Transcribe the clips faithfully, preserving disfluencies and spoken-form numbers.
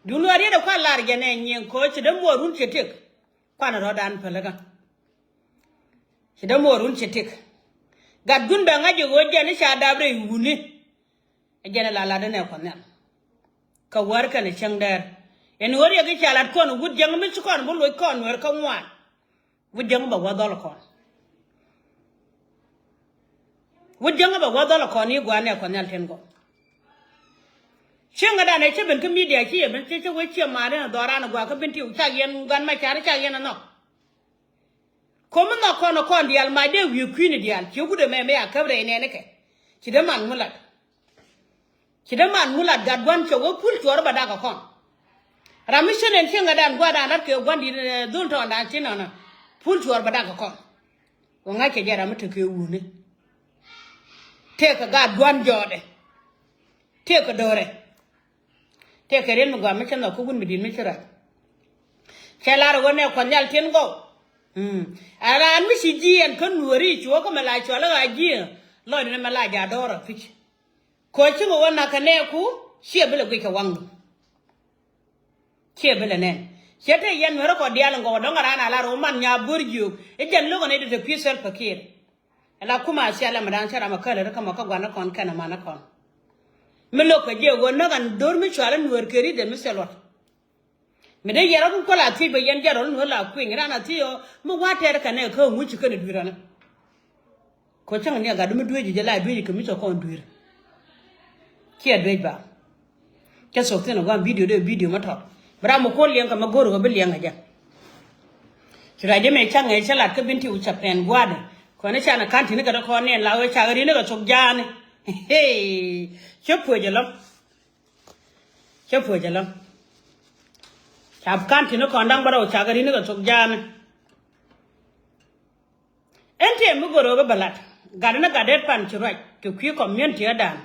Dun wä riet ɛ kuan lar jɛ nɛ nyiŋ ko̱ ci dee muɔɔrun ci tik. Kuan rɔ̱dan pälikä. Ci dee muɔɔrun ci tik. Gat gun bɛ ŋa̱c jɛ ɣöö jɛn i̱ ca dap rɛy wuni. Ɛ jɛn ɛ la lat inɛ kuɔth nhial. Kɛ wäär kɛnɛ cäŋ dɛɛr. Ɛn ɣöö riɛk i̱ ca lat kɔn wut jäŋ mi ci kɔn bi loc kɔn nueer kä ŋuan. Wut jäŋ bɛ wä dhɔl kɔn. Wut jäŋ bɛ wä dhɔl kɔn i̱ gua̱a̱r nɛ kɔn nhial tin gɔw. Cieŋädan ɛ cä ben kä midia ci yɛ ben cä cä wee ciɛ ma̱a̱r in a dhɔran a gua̱a̱r kä ben ti wä cak yɛn gan ma car cak yɛn a nhɔk. Ko̱mi nhɔk kɔn a kɔn diaal mac dee wi̱i̱ kui̱ni diaal ci wut ɛmɛ mi a käp rɛy nɛɛnikɛ. Ci dee man ŋu lat. Ci dee man ŋu lat gat gua̱n cɛ wee pul cuɔr bɛ dak a kɔn. Ram mi cien ɛn cieŋädan gua̱a̱rdan rat kɛ gua̱n di̱t dhul tɔɔndan ci nɔnɔ. Pul cuɔr bɛ dak a kɔn. Wä ŋa̱c kɛ jɛ ram mi tekɛ wuni. Tëëkɛ gaat gua̱n jɔɔdɛ. Tëëkɛ do̱rɛ. Tëëkɛ riet mi gɔaa mi cä nhɔk kä wun mi di̱t mi ci rat. Cɛ lar ɣöö nɛ kuɔth nhial tin gɔw. Ɛ raan mi ci jiɛɛn kä nuɔ̱ɔ̱ri cuɔ̱ɔ̱kä mɛ la cual ɣaa jiɛɛn lɔcdɛ ni mɛ la ja̱ dɔ̱r a pi̱c. Ko̱ ci mi wä na̱k kɛ nɛɛku ciɛ bi lɛ guic kɛ waŋdu. Ciɛ bi lɛ nɛn ciɛ te yɛn nuɛrä kɔ diaal in gɔw dɔ̱ŋ a raan a lar ɣöö man nyaa buɔ̱r jiök i̱ jɛn lo̱kɛ nɛy ti te pi̱i̱ thil pɛ kiɛɛr. Ɛ la kum a cialɛ mɛ da̱a̱n cä ram a kälä ri kä mɔ kä gua̱n ni kɔn kɛn a man ni kɔn. Mi lo̱k kɛ jiɛ ɣöö näk an dho̱r mi cual in nueer kɛ ri̱t dɛn mi thil luɔt. Mi dee yɛn rɔ̱ kuäl a thiec bɛ yɛn jɛn rɔ̱ ni nueer la kui̱ny ran a thiec ɔ mi wa̱a̱ tɛɛr kɛn nɛ kä ŋuci kɛn dui̱r ani. Ko̱ cäŋ ni a gat mi dueec jɛ la dueec kɛ mi cɛ kɔn dui̱r. Ciɛ dueec ba. Cä thok thi̱n a gua̱a̱m bidio dee bidio mi tɔt bi ram mi ko̱r liɛŋ kɛ mi go̱r kɛ bi liɛŋ kɛ jɛ. Ci ruac jɛ mɛ caŋ ɛ cä lat kä bin ti wä cɛ pɛn gua̱a̱dɛ kɔn i̱ can a ka̱n ti̱n kɛ dee kɔn nɛn la wee cakɛ ri̱n kɛ thok ja̱a̱ni. Cä puec ɛlɔ̱ŋ. Cä puec ɛlɔ̱ŋ. Ca ka̱n ti̱n kɔn da̱ŋ bä rɛw cakɛ ri̱n kɛ thok ja̱a̱ni. Ɛn tëë mi gör ɣöö bä bä lat gat ni gat det pan ci ruac kɛ kui̱ community ɣädan.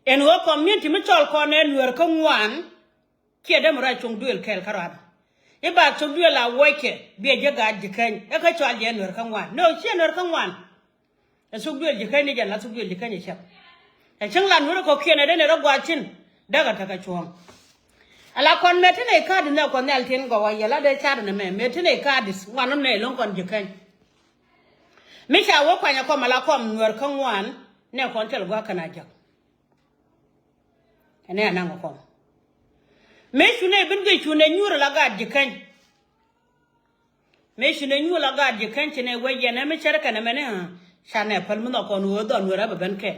Ɛn ɣöö community mi cɔl kɔn ɛ nueer kä ŋuan. Ciɛ dee mi ruac cuŋ duëël kɛɛl kä ruac. I̱ ba thok duëël a wuɔckɛ biɛ ji̱ gaat ji̱ käny ɛ kä cɔal jɛ nueer kä ŋuan. No, ciɛ nueer kä ŋuan. Ɛ thok duëël ji̱ käny ni jɛn la thok duëël ji̱ käny ɛ cäp. Ɛ cäŋ la nueer ɛ kɔ̱kiɛn ɛ den ɛ rɔ gua̱a̱th cin däk ɛ tekɛ cuɔ̱ɔ̱ŋ. Ala kɔn mɛ ti nɛy ka̱a̱t nɛ kɔn nhial tin gɔw a yɛ la dee ca̱a̱t nɛ mɛ mɛ ti nɛy ka̱a̱t ŋuan nɔ nɛ lo̱ŋ kɔn ji̱ käny. Mi ca wä kuany a kɔm ala kɔm nueer kä ŋuan nɛ kɔn thil gua̱a̱k kɛn a jäk. Ɛn ɛ anaŋ kɔn mëë cunɛ bin guic cunɛ nyuur ala gaat ji̱ käny. Mëë cunɛ nyuur ala gaat ji̱ käny cinɛ wec yɛn ɛ mi cär kɛn ɛmɛni. Canɛ päl mi nhɔk kɔn ɣöö dhɔn wër ɛ bɛ ben kɛn.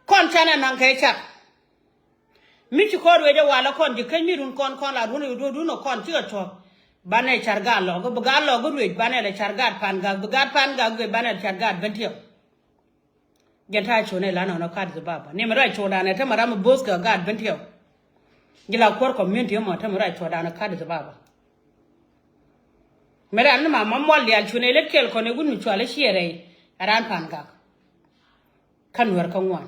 Kɔn canɛ naŋ kɛ car. Mi ci kɔn ruëëc ɛ walɛ kɔn ji̱ käny mi run kɔn kɔn la run i̱ duɔ̱ɔ̱dun ɛ kɔn cikɛ tuɔ̱k. Banɛ car gaat lɔɔk bi gaat lɔɔk ruëëc banɛ lɛ car gaat pan gak bi gaat pan gak guic banɛ lɛ car gaat ben tiɛw. Jɛn ta̱a̱ cuɔ̱nɛ la nɔnɔ kä Addis Ababa ni mi ruac cuɔ̱ɔ̱ŋdan ɛ te mi ram mi bo̱o̱th kɛ gaat ben tiɛw. Ji̱ la kuäär community mɔ te mi ruac cuɔ̱ɔ̱ŋdan kä Addis Ababa. Mi ran ni ma ma muɔl diaal cuɔ̱nɛ lät kɛɛl kɔn ɛ wut mi cual ɛ ciɛ rɛy ɛ ran pan gak. Kä nuɛr kä ŋuan.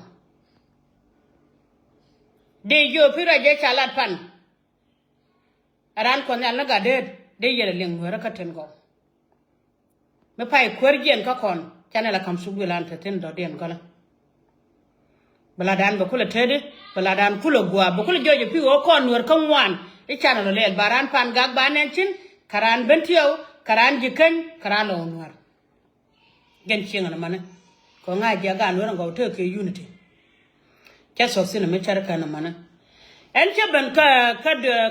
Dee jiö pi ruac jɛ ca lat pan. Ɛ ran kuɔth nhial ni gat deet dee yɛl ɛ liŋ nueerä kä tin gɔw. Mi pay kuäär jiɛn kä kɔn canɛ la ka̱m thuk duël an te thi̱n dɔ̱diɛn gɔlä. Bi la̱tdan bɛ kulɛ tetdi bi la̱tdan kulɛ gua̱a̱p bi kulɛ jɔc ɛ pi̱i̱ ɣöö kɔn nueer kä ŋuan. I̱ canɛ lɔ lɛɛl ba ran pan gak ba nɛn cin kɛ ran ben tiɛw kɛ ran ji̱ käny kɛ ran lɔ nueer. Jɛn cieŋ ɛn mani kɛ ŋa̱c jiɛ gaat nueer ɛn gɔw tekɛ kɛ unity. Cɛ thuɔ̱k thi̱n ɛmɛ cär kɛn ɛn mani. Ɛn cä ben kä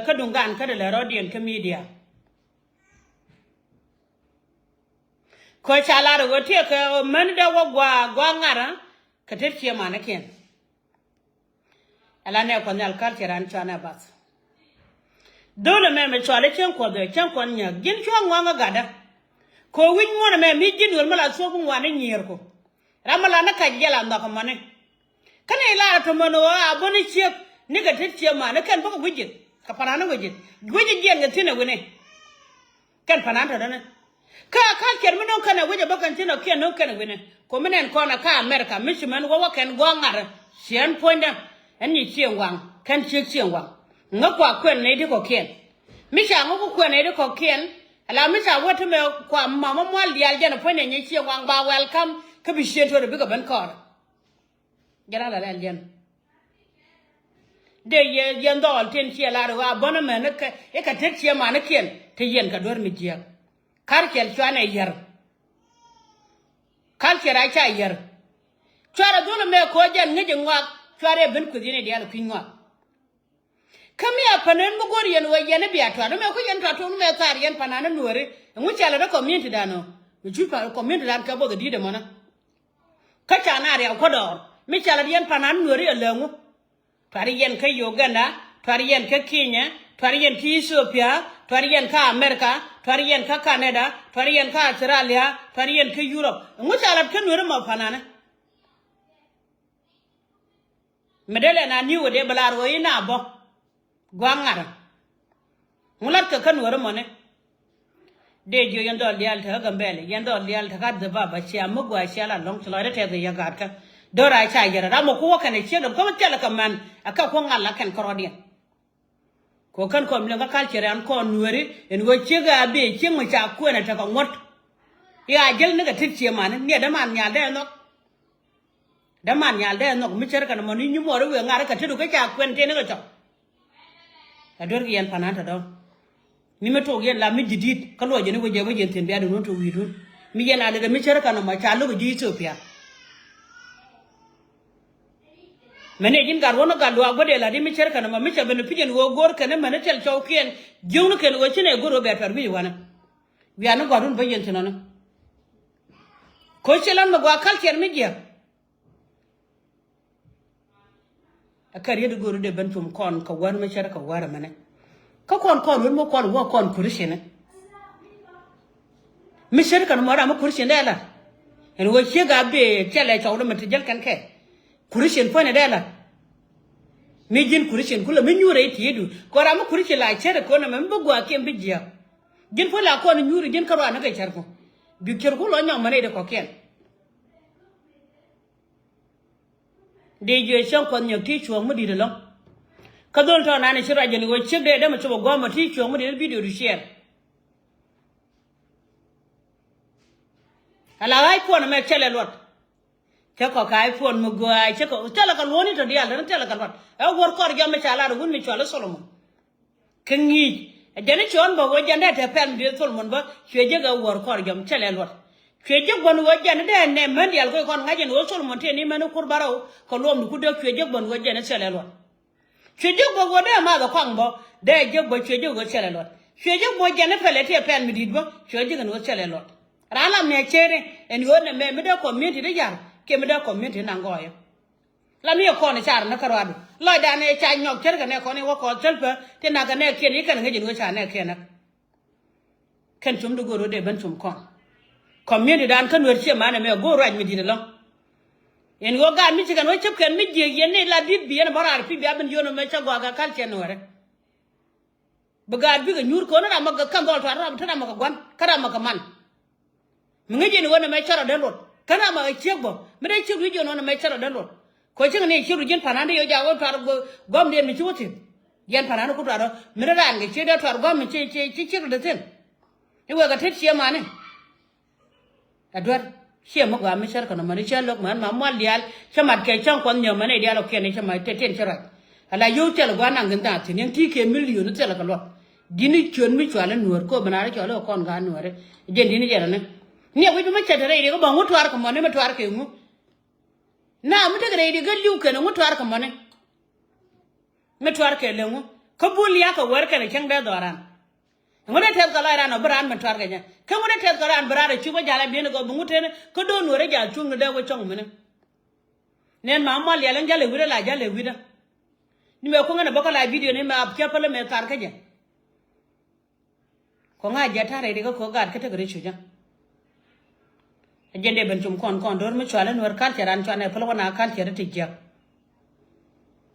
kä duŋ gan kä dee lɛ rɔ̱diɛn kä media. Kɛ ca lar ɛ ɣöö tiɛɛkɛ ɣöö män dee wä gua̱a̱ gua̱a̱ ŋa̱rä kɛ tet ciëmanikiɛn. Ala nɛ kuɔth nhial kal cɛ ran cuanɛ bath. Dho̱l ɛmɛ mɛ cual i̱ cäŋ kuɔth ɛ cäŋ kuɔth nyäk ji̱n cua ŋua̱ŋ ɛ gatdä. Kɛ wi̱c ŋuɔ̱n ɛmɛ mi ji̱n ɣöl mi la thuɔ̱k bi ŋuan i̱ nyiëërku. Ram mi la ni kac jɛ la nhɔk ɛmɔni. Kä nɛy lar ɛ tɔ̱mɔn ɣöö a bä ni ciek nikɛ tet ciek man ni kɛn bäkɛ gui̱c ji̱th kɛ pa̱n an ni gui̱c ji̱th gui̱c ji̱ jiɛn kɛ thi̱n ɛ wi̱ni. Kɛn pa̱n an tɔ̱tɔ̱ni. Kä a ka̱l ciɛt mi no̱o̱ŋ kɛn ɛ wi̱c ɛ bä kɛn ci nɔ kiɛn no̱o̱ŋ kɛn ɛ wi̱ni. Ko̱ mi nɛn kɔn ɛ ka America mi ci mɛn wä wä kɛn gua̱a̱k ŋa̱t ɛ ciɛ ɛn puɔ̱nydä. Ɛn nyi cieŋ waŋ kɛn ciek cieŋ waŋ. Ŋäk kua kuɛn nɛy ti kɔ̱kiɛn. Mi ca ŋäk ku kuɛn nɛy ti kɔ̱kiɛn. Ala mi ca wä ti mɛ kua mamä mual diaal jɛn ɛ puɔ̱nydɛ nyi cieŋ waŋ ba welcome kä bi cieŋ tuɔt ɛ bikɛ ben kɔɔr. Jɛn a la lɛl jɛn. Dee yɛ yɛn dhɔɔl tin ciɛ lar ɣöö a bɔn ɛmɛn i̱ kɛ i̱ kɛ tet ciɛ manikiɛn te yɛn kɛ duer mi jiääk. Culture cuanɛ yär. Culture a ca yär. Cuarɛ dhul ɛmɛ koc jɛn ŋäc i̱ ŋɔak, cuarɛ ben kueth yɛn i̱ diaal i̱ kui̱ny ŋɔak. Kä mi a pa̱n ɛn mi go̱o̱r yɛn ɣöö yɛn i̱ bia tuat ɛmɛ ku yɛn tuat tuɔɔk ni mɛ thaar yɛn pa̱n an i̱ nuääri. Ɛŋu ca lät ɛ community dan ɔ? Mi cuc pa̱n community dan kɛ both ɛ di̱i̱t ɛmɔnä. Kä ca na riaw kä dɔɔr mi ca lät yɛn pa̱n an i̱ nuääri ɛ lääŋu. Tuar yɛn kä Uganda, tuar yɛn kä Kenya, tuar yɛn kä Ethiopia, tuar yɛn kä America, tuar yɛn kä Canada, tuar yɛn kä Australia, tuar yɛn kä Europe. Ɛŋu ca lat kä nueri mɔ panani? Mi dee lɛ na ni̱w ɛ dee bɛ lar ɣöö i̱ na bä gua̱a̱k ŋa̱rä. Ŋu lat kɛ kä nueri mɔni? Dee jiö yɛn dhɔl diaal tekä Gambɛlɛ, yɛn dhɔl diaal tekä Addis Ababa, cia mi gɔaa cia la lɔ̱ŋ ci lɔcdä tɛth kɛ yɛ gaatkä. Do̱ra ca yɛrɛ ram mɔ ku wä kɛnɛ ciek dɔm kä mi thilɛ kɛ män ɛ kɛ kuɔ̱ŋ ŋa̱l la kɛn kärɔ̱diɛn. Kɛ kɛn kɔn mi liɛŋ kä culture an kɔn nueeri ɛn ɣöö ciek a bee ciek mi ca kuɛn ɛ tekɛ ŋuɔ̱t. I̱ a jäl ni kɛ tet cie mani niɛ däman nhial dee nhɔk. Däman nhial dee nhɔk mi cär kɛn mɔ ni nyi muɔɔr i̱ wëë ŋa̱r i̱ kɛ tetdu kä ca kuɛn tëë ni kɛ cɔk. Ɛ duer kɛ yɛn pa̱n an tɔ̱ dɔ̱ŋ. Mi mi tok yɛn la mi ji̱ di̱t kä luɔc yɛn i̱ wä jɛ wä yɛn thi̱n bia duun wä tok wi̱i̱dun. Mi yɛn a lät ɛ mi cär kɛn mɔ ca lo̱k ji̱ Ethiopia. Mɛn i̱ ji̱n gat wä ni gat luaak bä dee la̱t i̱ mi cär kɛn mɔ mi ca ben i̱ pi̱c yɛn ɣöö go̱o̱r kɛn mɛn i̱ thil cɔw kiɛn jiökni kɛn ɣöö ci nɛ go̱o̱r ɣöö bia tuar wi̱i̱ wanɛ. Wiaa ni gɔ̱a̱r wun bä yɛn thi̱n ɔni. Ko̱ ci lan mi gɔaa culture mi jiäk. Ɛ kɛ riet i̱ go̱o̱ri dee ben cum kɔn kɛ wäär mi cär kɛ wäär ɛmɛnɛ. Kä kɔn kɔn wun mi kɔn wä kɔn Christian ni. Mi cär kɛn mɔ ram mi Christian dee la. Ɛn ɣöö ciek a bee thilɛ cɔwdä mi ti jäl kɛn kɛ Christian puɔ̱nydɛ dee la. Mi ji̱n Christian kulɛ mi nyuur rɛy ti̱i̱du kɛ ram mi Christian la cär kɔn ɛmɛ mi bi gua̱a̱ kiɛn bi jiäk. Ji̱n puɔ̱ny la kɔn nyuuri ji̱n kä ruaani kɛ cärku. Bik cärku lɔ nyɔk mänɛ i̱ di kɔ̱kiɛn. Dee jiö cäŋ kuɔth nyɔk ti cuɔ̱ɔ̱ŋ mi di̱t ɛlɔ̱ŋ. Kä dhol tɔ̱ nani ci ruac jɛn i̱ ɣöö ciek dee dämɛ cop ɛ gua̱a̱mɔ ti cuɔ̱ɔ̱ŋ mi di̱t video du share. Ala iPhone ɛmɛ cɛ lɛ luɔt. Cä kɔ ka iPhone mi gɔaa cä kɔ thilɛ kɛ luɔ̱ni tɔ diaal tɔ̱ni thilɛ kɛ luɔt. Ɛ wuɔr kɔr jɔm mi ca lat wun mi cual i̱ Solomon. Kɛ ŋi̱i̱c ɛ jɛn i̱ cuɔ̱ɔ̱n bä ɣöö jɛn dee te pɛl mi dieth Solomon bä cuɛ jek ɛ wuɔ̱r kɔr jɔm cɛ lɛ luɔt. Cuɛ jek gua̱n ɣöö jɛn dee nɛ män diaal kɔc kɔn ŋa̱c ɛn ɣöö Solomon tëë ni män i̱ kur bärɔw kɛ luɔmdu ku dee cuɛ jek gua̱n ɣöö jɛn i̱ cɛ lɛ luɔt. Cuɛ jek bä ɣöö dee math ɛ kɔaŋ bä dee jek bä cuɛ jek ɣöö cɛ lɛ luɔt. Cuɛ jek bä jɛn i̱ pɛlɛ tëë pɛl mi di̱i̱t bä cuɛ jek ɛn ɣöö cɛ lɛ luɔt. Raan lam ni a ceri ɛn ɣöö nɛ mɛ mi dee community dee ya̱r kiɛ mi dee community naŋ gɔɔyä. La mi ɛ kɔn ɛ car ni kärɔadu lɔcdan ɛ ca nyɔk cärkɛ nɛ kɔn i̱ wä kɔn thäl pä ti nak kɛ nɛ kiɛn i̱ kɛn ŋäc in wä ca nɛ kiɛn näk. Kɛn com di go̱o̱r wä dee ben com kɔn. Community dan kä nuer ciɛ manɛ mɛ go̱o̱r ruac mi di̱t ɛlɔ̱ŋ. In wä gaat mi ci kɛn wä cäp kɛn mi jiëk yɛn ni la di̱t bi yɛn ɛ bä raar pi̱c bia ben yio̱n ɛmɛ cä gɔaa kɛ kal cɛ nuɛrɛ. Bi gaat bikɛ nyuur kɛ ɣän ram mɛ kɛ kɛn dhɔl tuaar ram te ram mɛ kɛ gua̱n kä ram mɛ kɛ man. Mi ŋäc yɛn ɣän ɛmɛ cärɔ dee luɔt kä ram mɛ kɛ ciek bä mi dee ciek wi̱c yɛn ɣän ɛmɛ cärɔ dee luɔt. Kɛ cäŋ ni ciek wi̱c yɛn pa̱n an dee yɛ jaak ɣän tuaar gua̱mdiɛn mi ci wä thi̱n. Yɛn pa̱n an ku tuaar ɣän mi dee raan kɛ ciek dee tuaar gua̱m mi ci ci ci ciek dee thi̱n. I̱ wek kɛ tet ciɛ mani. Ɛ duer ciɛ mi gɔaa mi cär kɛ nɔmɔ ni cä lo̱k män ma mual diaal cä mat kɛ cäŋ kuɔth nyɛ män i̱ diaal ɔ kiɛn i̱ cä ma tëë tëë cä ruac. Ala yio̱w thilɛ gua̱a̱r naŋ thi̱n thaar thi̱n yɛn ti̱i̱ kiɛ million thilɛ kɛ luɔt. Di̱t ni ciöt mi cua lɛ nuäär ko̱ bi na rɔ cua lɛ kɔn gaat nuääri. Jɛn di̱t ni jɛn rɔ ni niɛ wi̱c bi mi cɛ te rɛy riɛk bä ŋu tuaar kɛ mɔni mi tuaar kɛ ŋu. Na mi tekɛ rɛy riɛk kä li̱w kɛn ŋu tuaar kɛ mɔni. Mi tuaar kɛ lɛ ŋu kä bul yakɛ wär kɛn cäŋ dee dhɔran. Ŋut ɛ tɛth kɛ lɔc ran ɔ bi ran mi tuar kɛ jɛ kä ŋut ɛ tɛth kɛ lɔc ran bi ran ɛ cup ɛ jal ɛ bi̱i̱n ɛ gɔw bi ŋut teni kä do̱n wä rɛ jal cuŋ ni dee wä cɔŋ mini. Nɛn ma mual yɛl in jal ɛ wi̱dä la jal ɛ wi̱dä. Ni mɛ kuŋ ɛn ɛ bä kä la bidio ni mɛ ap cä päl ɛ mɛ thar kä jɛ. Kɔ ŋa̱c jɛ ta̱rɛ ri kä kɔ gaat kä tek ri cucä. Ɛ jɛn dee ben cum kɔn kɔn do̱r mi cual in wär kalcɛ ran cuan ɛ päl wä na kalcɛ ri ti jiäk.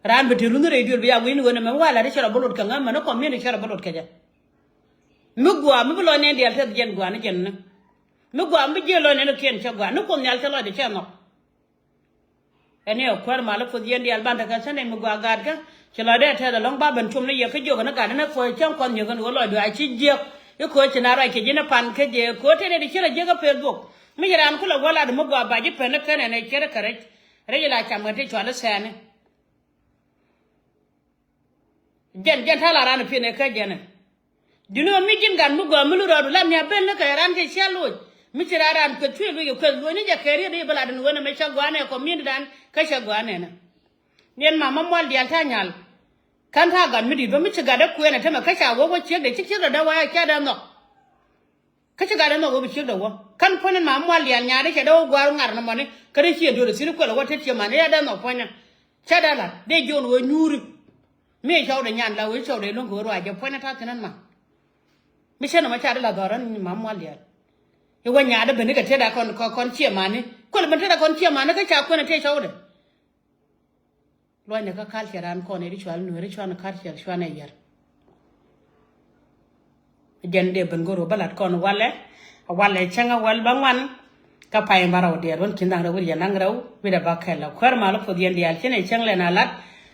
Raan bi te lunh rɛy diöl bi ya wi̱i̱ni wen ɛmɛ mi wa la̱t i̱ cɛ rɔ bi lot kɛ ŋäm mɛn i̱ kɔm ni̱n i̱ cɛ rɔ bi lot kɛ jɛ. Mi gua̱a̱ mi bi lɔc nɛn diaal tɛth jɛn gua̱a̱ ni jɛn ni. Mi gua̱a̱ mi bi jiël lɔc nɛn i̱ kiɛn cɛ gua̱a̱ ni kuoth nhial cɛ lɔcdɛ cɛ nhɔk. Ɛn i̱ ɛ kuäär mal i̱ puɔth yɛn diaal ban tekɛ cä nɛn mi gua̱a̱ gaatkä. Ci lɔcdɛ tɛth ɛlɔ̱ŋ ba ben com ni yɛ kä jiök ɛn i̱ gat ɛn i̱ kuɔth cäŋ kuɔth nyök ɛn ɣöö lɔcdu a ci jiäk. I̱ ko̱ ci na ruac kɛ ji̱n i̱ pan kä jɛ ko̱ tëë nɛy ti ci rɔ jiäk kä peth bok. Mi ci raan kulɛ wä lat mi gua̱a̱ ba ji̱ pen i̱ kɛn ɛn ɛ ciɛt i̱ kɛ rɛc. Rɛc ila cam kɛ ti cual i̱ sɛɛni. Jɛn jɛn ta̱a̱ la raan pi̱n ɛ kä jɛn ɛ. Ji̱n ɣöö mi ji̱n gat mi gɔaa mi lu rɔɔdu la nhiam ben ni kɛ raan cɛ ciɛ loc. Mi ci raan raan kueth cuël wec kɛ kueth luɔ̱ny ni jɛ kɛ riet i̱ bi lat ɛn ɣöö nɛmɛ cä gɔaa nɛ kɔmi̱ni̱dan kä cɛ gɔaa nɛnɛ. Niɛn ma ma mual diaal ta̱a̱ nyal. Kän ta̱a̱ gat mi di̱t bä mi ci gat dee kuɛɛn ɛ tämɛ kä ca wä wä ciekdɛ ci ciekdɛ dee wä ɛ ca dee nhɔk. Kä ci gat dee nhɔk wä bi ciekdɛ wä kän puɔ̱nyni ma mual diaal nyaatdä cɛ dee wä gua̱a̱r ŋar nɔmɔni kä dee ciɛ do̱r ɛ thi̱n kuɛl ɛ wä tet ciɛ man dee dee nhɔk puɔ̱nyni. Cä dee lat dee jiɔn wä nyuuri. Mi ɛ cɔwdɛ nyan la wee cɔwdɛ lo̱ŋ kɛ wä ruac jɛ puɔ̱nyni ta̱a̱ thi̱n ɛn ma. Mi cä nɔmɔ ca dee la dhɔr ɛn ma mual diaal. I̱ wä nyaatdä ben ikɛ tetdä kɔn kɔn ciɛ mani kuɛl ben tetdä kɔn ciɛ mani kä ca kuɛn ɛ tëë cɔwdɛ. Luɔcnɛ kä culture an kɔn ɛ di cual nueeri cuan culture cuan ɛ yɛr. Jɛn dee ben go̱r wä bä lat kɔn walɛ. Walɛ cäŋ a wal bä ŋuan. Kä pay in bä rɛw diɛɛr wän ki̱n dhaŋ rɛw wi̱r yɛ naŋ rɛw wi̱r ɛ bä kɛl ɛ kuäär mal puɔth yɛn diaal cin ɛ cäŋ lɛ na lat.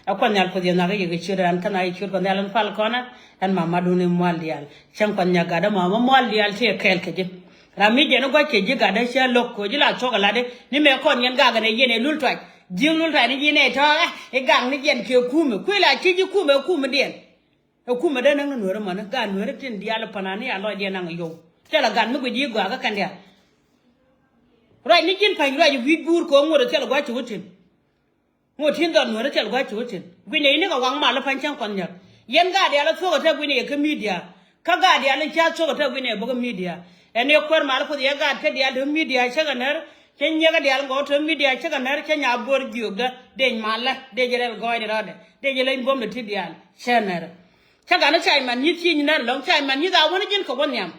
Ɛ kuɔth nhial puɔth yɛn nhak i̱ yɛ kɛ ciöt ran kä na i̱ ciöt kɔn nhial in pal kɔn ɛ ɛn mamadun in mual diaal cäŋ kuɔth nhial gat ɛ mama mual diaal ti ɛ kɛɛl kɛ ji̱. Ram mi jɛn i̱ gua̱c kɛ ji̱ gat ɛ cä lo̱k kɛ ji̱ la thuɔk ɛ lat i̱ ni mɛ kɔn yɛn gak ɛn ɛ yɛn ɛ lul tuac. Ji̱ lul tuac ni ji̱ nɛ tɔ̱ ɛ i̱ gak ni jɛn kɛ kumɛ kuël a ci ji̱ kumɛ kumɛ diɛn. Ɛ kumɛ dee näŋ ni nueeri mɔni gaat nueeri tin diaal panani a lɔcdiɛn naŋ yɔw. Thilɛ gat mi guic ji̱ gɔaa kä kɛn diaal. Ruac ni ji̱n pa̱ny ruac wi̱i̱ guur kɛ ɣöö ŋot ɛ thilɛ gua̱c ci wä tin. Ŋot tin dhɔr nueeri thilɛ gua̱c ci wä tin guic nɛ i̱ nikɛ waŋ mal i̱ pa̱ny cäŋ kuɔth nyäk. Yɛn gaat diaal ɛ thuɔ̱k ɛ te guic nɛ yɛ kä midia. Kä gaat diaal in ca thuɔ̱k ɛ te guic nɛ yɛ bä kä midia. Ɛn ɛ kuäär mal i̱ puɔth yɛ gaat kä diaal te midia cä kɛ nɛr. Cä nyiɛkä diaal ŋɔk te midia cä kɛ nɛr cä nya buɔr jiökdä dec malä dec rɛl gɔɔydɛ rɔɔdɛ. Dec leny buɔ̱mdɛ ti diaal cä nɛr. Cä gat ni ca̱c man nyi̱th ci nyi nɛr lɔ̱ŋ ca̱c man nyi̱th a wäni ji̱n kɛ wä nhiam.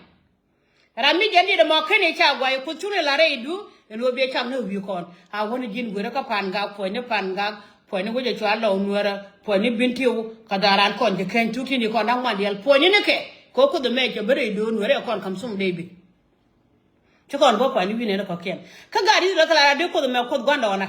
Ram mi jɛn diet ɛmɔ ken i̱ ca guay kuth cuni la rɛydu. Ɛn ɣöö biɛ cam ni wi̱i̱ kɔn a wäni ji̱n guerä kä pa̱n gak puɔ̱nyni pa̱n gak puɔ̱nyni wec ɛ cua lɔw nueerä puɔ̱nyni bin tiw. Kɛ dharan kɔn ji̱ keny thuk ti̱n i̱ kɔn da̱ŋ wan diaal puɔ̱nyni ni kɛ kɛ ɣöö kuoth ɛmɛ cɛ bi rɛydu nueerä ɛ kɔn ka̱m thum dee bi. Ci kɔn bä puɔ̱nyni wi̱n ɛn ɛ kɔ̱kiɛn kä gat i̱ rɔ kɛ la rat dee kuoth ɛmɛ kuoth gua̱ndɔɔna.